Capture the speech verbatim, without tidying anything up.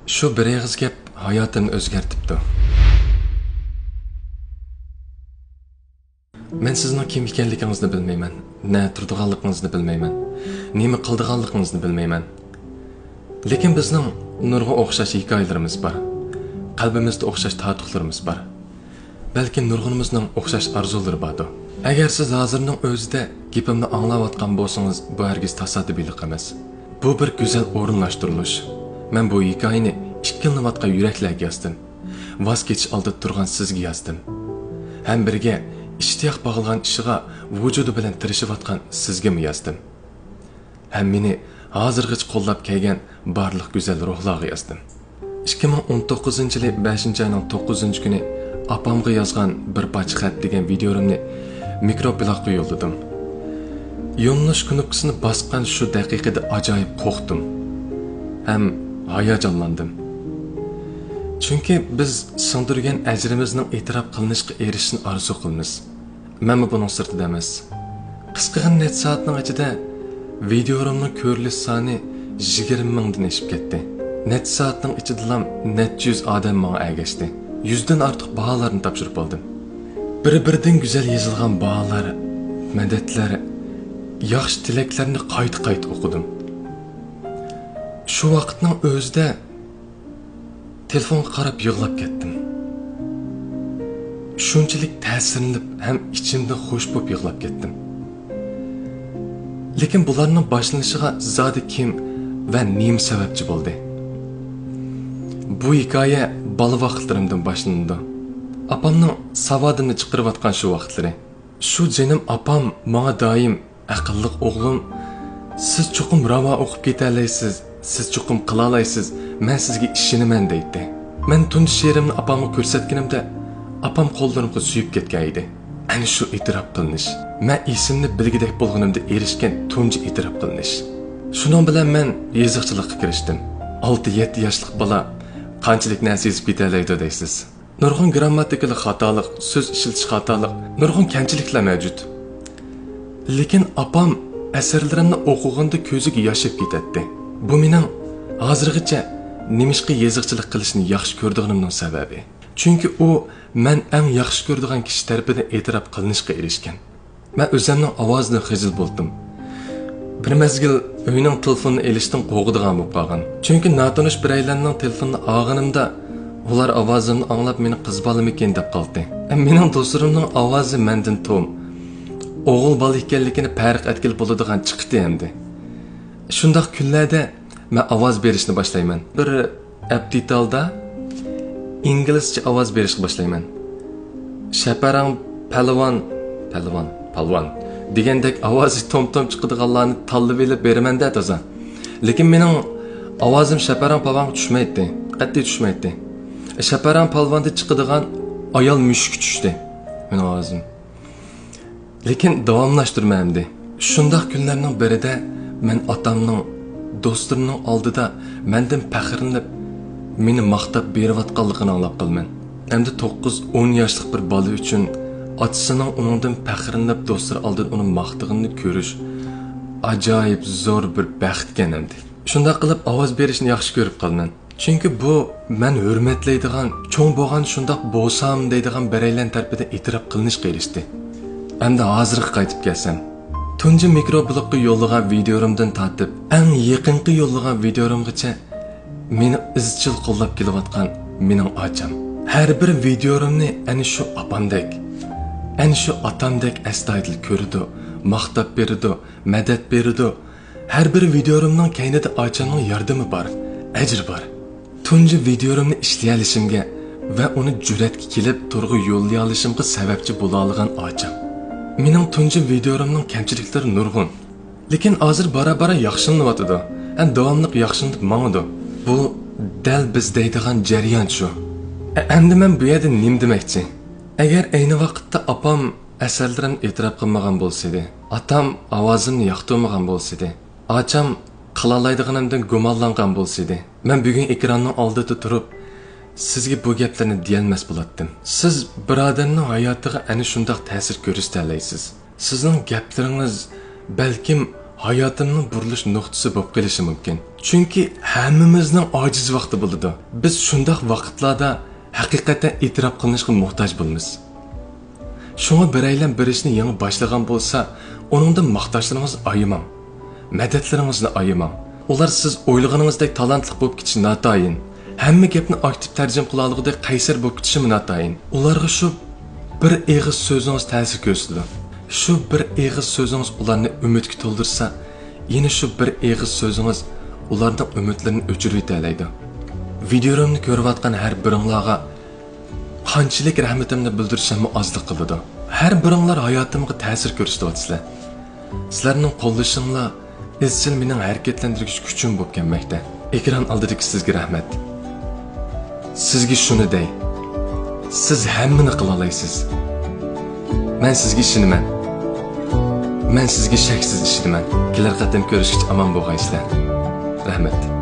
شۇ بىر ئېغىز گەپ ھاياتىمنى ئۆزگەرتىپتۇ. مەن سىزنىڭ كىم ئىكەنلىكىڭىزنى بىلمەيمەن، نە تۇرىدىغانلىقىڭىزنى بىلمەيمەن، نېمە قىلىدىغانلىقىڭىزنى بىلمەيمەن. لېكىن بىزنىڭ نۇرغۇن ئوخشاش ھېكايىلىرىمىز بار. قەلبىمىزدە ئوخشاش تارتۇقلىرىمىز بار. بەلكىم نۇرغۇنىمىزنىڭ ئوخشاش ئارزۇلىرى باردۇ. ئەگەر سىز ھازىرنىڭ ئۆزىدە گېپىمنى ئاڭلاۋاتقان بولسىڭىز، بۇ ھەرگىز تاسادىپىيلىق ئەمەس. بۇ بىر گۈزەل ئورۇنلاشتۇرۇلۇش. مەن بۇ ھېكايىنى ئىككىلىنىۋاتقان يۈرەكلەرگە يازدىم. ۋاز كېچىش ئالدىدا تۇرغان سىزگە يازدىم. ھەم بىرگە ئىشتىياق باغلىغان ئىشىغا ۋۇجۇدى بىلەن تىرىشىۋاتقان سىزگىمۇ يازدىم. ھەم مېنى ھازىرغىچە قوللاپ كەلگەن بارلىق گۈزەل روھلارغا يازدىم. ئىككى مىڭ ئون توققۇزىنچى يىلى بەشىنچى ئاينىڭ توققۇزىنچى كۈنى ئاپامغا يازغان بىر پارچە خەت دېگەن ۋىدىيورۇمنى مىكروبلوگقا يوللىدىم. يوللىنىش كۇنۇپكىسىنى باسقان شۇ دەقىقىدە ئاجايىپ قورقتۇم ھەم ھاياجانلاندىم. چۈنكى بىز سىڭدۈرگەن ئەجرىمىزنىڭ ئېتىراپ قىلىنىشقا ئېرىشىشىنى ئارزۇ قىلىمىز. مەنمۇ بۇنىڭ سىرتىدا ئەمەس. قىسقىغىنە نەچچە سائەتنىڭ ئىچىدە ۋىدىيورۇمنىڭ كۆرۈلۈش سانى يىگىرمە مىڭدىن ئېشىپ كەتتى. نەچچە سائەتنىڭ ئىچىدىلا نەچچە يۈز ئادەم ماڭا ئەگەشتى. يۈزدىن ئارتۇق باھالارنى تاپشۇرۇپ ئالدىم. بىر-بىرىدىن گۈزەل يېزىلغان باھالار، مەدەتلەر، ياخشى تىلەكلەرنى قايتا-قايتا ئوقۇدۇم. شۇ ۋاقىتنىڭ ئۆزىدە تېلېفونغا قاراپ يىغلاپ كەتتىم. شۇنچىلىك تەسىرلىنىپ ھەم ئىچىمدىن خوش بولۇپ يىغلاپ كەتتىم. لېكىن بۇلارنىڭ باشلىنىشىغا زادى كىم ۋە نېمە سەۋەبچى بولدى؟ بۇ ھېكايە بالا ۋاقىتلىرىمدىن باشلىنىدۇ. ئاپامنىڭ ساۋادىمنى چىقىرىۋاتقان شۇ ۋاقىتلىرى. شۇ جېنىم ئاپام ماڭا دائىم، «ئەقىللىق ئوغلۇم، سىز چوقۇم راۋان ئوقۇپ كېتەلەيسىز، سىز چوقۇم قىلالايسىز، مەن سىزگە ئىشىنىمەن» دەيتتى. مەن تۇنجى شېئىرىمنى ئاپامغا كۆرسەتكىنىمدە، ئاپام قوللىرىمغا سۆيۈپ كەتكەن ئىدى. ئەنە شۇ ئېتىراپ قىلىنىش، مەن ئېسىمنى بىلگۈدەك بولغىنىمدا ئېرىشكەن تۇنجى ئېتىراپ قىلىنىش. شۇنىڭ بىلەن مەن يېزىقچىلىققا كىرىشتىم. ئالتە-يەتتە ياشلىق بالا قانچىلىك نەرسە يېزىپ كېتەلەيدۇ دەيسىز. نۇرغۇن گىرامماتىكىلىق خاتالىق، سۆز ئىشلىتىش خاتالىق، نۇرغۇن كەمچىلىكلەر مەۋجۇت. لېكىن ئاپام ئەسەرلىرىمنى ئوقۇغىنىدا كۆزىگە ياش ئېلىپ كېتەتتى. بۇ مېنىڭ ھازىرغىچە نېمىشقا يېزىقچىلىق قىلىشنى ياخشى كۆرىدىغىنىمنىڭ سەۋەبى. چۈنكى ئۇ مەن ئەڭ ياخشى كۆرىدىغان كىشى تەرىپىدىن ئېتىراپ قىلىنىشقا ئېرىشكەن. مەن ئۆزۈمنىڭ ئاۋازىدىن خىجىل بولدۇم. بىر مەزگىل ئۆينىڭ تېلېفونىنى ئېلىشتىن قورقىدىغان بولۇپ قالغان. چۈنكى ناتونۇش بىرەيلەننىڭ تېلېفونىنى ئالغىنىمدا، ئۇلار ئاۋازىمنى ئاڭلاپ مېنى قىز بالىمىكىن دەپ قالاتتى. مېنىڭ دوستلىرىمنىڭ ئاۋازى مەندىن توم، ئوغۇل بالا ئىكەنلىكىنى پەرق ئەتكىلى بولىدىغان چىقتى ئەمدى. شۇنداق كۈنلەردە مەن ئاۋاز بېرىشنى باشلايمەن. بىر ئەپتىتالدا ئىنگلىزچە ئاۋاز بېرىشكە باشلايمەن. شەپەرەڭ پەلۋان، پەلۋان، پالۋان دېگەندەك ئاۋازى توم-توم چىقىدىغانلارنى تاللىۋېلىپ بېرىمەن-دە تازا. لېكىن مېنىڭ ئاۋازىم شەپەرەڭ پالۋانغا چۈشمەيتتى، قەتئىي چۈشمەيتتى. شەپەرەڭ پالۋاندىن چىقىدىغان ئايال مۈشۈككە چۈشتى مېنىڭ ئاۋازىم. لېكىن داۋاملاشتۇرىمەن ئەمدى. شۇنداق كۈنلەرنىڭ بىرىدە مەن ئاتامنىڭ، دوستلىرىمنىڭ ئالدىدا مەندىن پەخىرلىنىپ، مېنى ماختاپ بېرىۋاتقانلىقىنى ئاڭلاپ قالىمەن. ئەمدى توققۇز، ئون ياشلىق بىر بالا ئۈچۈن ئاتىسىنىڭ ئۇنىڭدىن پەخىرلىنىپ، دوستلىرى ئالدىدا ئۇنى ماختىغىنىنى كۆرۈش ئاجايىپ زور بىر بەختكەن ئەمدى. شۇنداق قىلىپ ئاۋاز بېرىشنى ياخشى كۆرۈپ قالىمەن. چۈنكى بۇ مەن ھۆرمەتلەيدىغان، چوڭ بولغان شۇنداق بولسام دەيدىغان بىرەيلەن تەرىپىدىن ئېتىراپ قىلىنىشقا ئېرىشتى. ئەمدى ھازىرغا قايتىپ كەلسەم، تۇنجى مىكروبلوگقا يوللىغان ۋىدىيورۇمدىن تارتىپ، ئەڭ يېقىنقى يوللىغان ۋىدىيورۇمغىچە مېنى ئىزچىل قوللاپ كېلىۋاتقان مېنىڭ ئاچام. ھەر بىر ۋىدىيورۇمنى ئەنە شۇ ئاپامدەك، ئەنە شۇ ئاتامدەك ئەستايىدىل كۆرىدۇ، ماختاپ بېرىدۇ، مەدەت بېرىدۇ. ھەر بىر ۋىدىيورۇمنىڭ كەينىدە ئاچامنىڭ ياردىمى بار، ئەجرى بار. تۇنجى ۋىدىيورۇمنى ئىشلىيەلىشىمگە ۋە ئۇنى جۈرئەتكە كېلىپ تورغا يوللىيالىشىمغا سەۋەبچى بولالىغان ئاچام. مېنىڭ تۇنجى ۋىدىيورۇمنىڭ كەمچىلىكلىرى نۇرغۇن. لېكىن ھازىر بارا-بارا ياخشىلىنىۋاتىدۇ ھەم داۋاملىق ياخشىلىنىپ ماڭىدۇ. بۇ دەل بىز دەيدىغان جەريان شۇ. ئە-، ئەمدى مەن بۇ يەردە نېمە دېمەكچى؟ ئەگەر ئەينى ۋاقىتتا ئاپام ئەسەرلىرىمنى ئېتىراپ قىلمىغان بولسىدى، ئاتام ئاۋازىمنى ياقتۇرمىغان بولسىدى، ئاچام قىلالايدىغىنىمدىن گۇمانلانغان بولسىدى، مەن بۈگۈن ئېكراننىڭ ئالدىدا تۇرۇپ، سىزگە بۇ گەپلەرنى دېيەلمەس بولاتتىم. سىز بىر ئادەمنىڭ ھاياتىغا ئەنە شۇنداق تەسىر كۆرسىتەلەيسىز. سىزنىڭ گەپلىرىڭىز بەلكىم ھاياتىمنىڭ بۇرۇلۇش نۇقتىسى بولۇپ قېلىشى مۇمكىن. چۈنكى ھەممىمىزنىڭ ئاجىز ۋاقتى بولىدۇ. بىز شۇنداق ۋاقىتلاردا ھەقىقەتەن ئېتىراپ قىلىنىشقا موھتاج بولىمىز. شۇڭا بىرەيلەن بىر ئىشنى يېڭى باشلىغان بولسا، ئۇنىڭدىن ماختاشلىرىڭىزنى ئايىماڭ. مەدەتلىرىڭىزنى ئايىماڭ. ئۇلار سىز ئويلىغىنىڭىزدەك تالانتلىق بولۇپ كېتىشى ناتايىن. ھەممە گەپنى ئاكتىپ تەرجىمە قىلالىغۇدەك قەيسەر بولۇپ كېتىشىمۇ ناتايىن. ئۇلارغا شۇ بىر ئېغىز سۆزىڭىز تەسىر كۆرسىتىدۇ. شۇ بىر ئېغىز سۆزىڭىز ئۇلارنى ئۈمىدكە تولدۇرسا، يەنە شۇ بىر ئېغىز سۆزىڭىز ئۇلارنىڭ ئۈمىدلىرىنى ئۆچۈرۈۋېتەلەيدۇ. ۋىدىيولىرىمنى كۆرۈۋاتقان ھەر بىرىڭلارغا قانچىلىك رەھمىتىمنى بىلدۈرسەممۇ ئازلىق قىلىدۇ. ھەر بىرىڭلار ھاياتىمغا تەسىر كۆرسىتىۋاتىسىلەر. سىلەرنىڭ قوللىشىڭلار ئىزچىل مېنىڭ ھەرىكەتلەندۈرگۈچ كۈچۈم بولۇپ كەلمەكتە. ئېكران ئالدىدىكى سىزگە رەھمەت. سىزگە شۇنى دەي، سىز ھەممىنى قىلالايسىز. مەن سىزگە ئىشىنىمەن. مەن سىزگە شەكسىز ئىشىنىمەن. كېلەر قېتىم كۆرۈشكىچە ئامان بولغايسىلەر. رەھمەت.